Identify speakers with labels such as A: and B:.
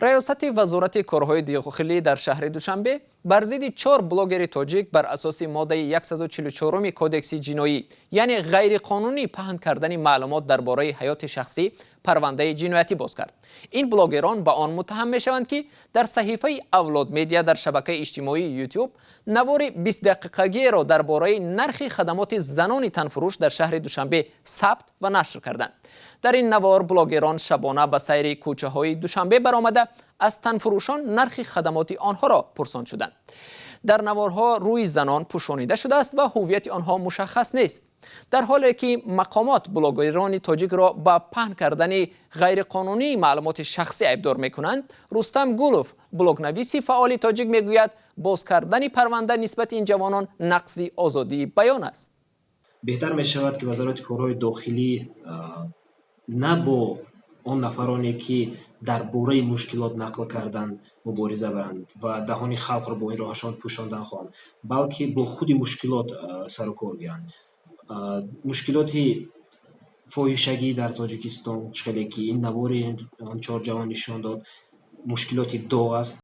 A: Раёсати Вазорати корҳои дохилӣ дар шаҳри Душанбе бар зидди чор блогери тоҷик бар асоси моддаи 144 Кодекси ҷиноӣ, яъне ғайриқонунӣ паҳн кардани маълумот дар бораи ҳаёти шахсӣ, парвандаи ҷиноятӣ боз кард. Ин блогерон ба он муттаҳам мешаванд, ки дар саҳифаи Авлод Медиа дар шабакаи иҷтимоии Ютуб навори 20-дақиқагиеро дар бораи нархи хадамоти занони танфурӯш дар шаҳри Душанбе сабт ва нашр карданд. Дар ин навор блогерон шабона ба сайри кӯчаҳои Душанбе баромада, аз танфурӯшон нархи хадамоти онҳоро пурсон шуданд. Дар наворҳо рӯи занон пӯшонида шудааст ва ҳуввияти онҳо мушаххас нест. Дар ҳоле ки мақомот блогерони тоҷикро ба паҳн кардани ғайриқонунии маълумоти шахсӣ айбдор мекунанд, Рустам Гулов, блогнависи фаъоли тоҷик, мегӯяд, боз кардани парванда нисбати ин ҷавонон нақзи озодии баён аст.
B: Беҳтар мешавад, ки Вазорати корҳои дохилӣ на бо он нафароне, ки дар бораи мушкилот нақл кардан мубориза баранд ва даҳони халқро бо ин роҳашон пӯшондан хоҳанд, балки бо худи мушкилот сару кор гиранд. Мушкилоти фоҳишагӣ дар Тоҷикистон, чӣ хеле ки ин навори он чор ҷавон нишон дод, мушкилоти доғ аст.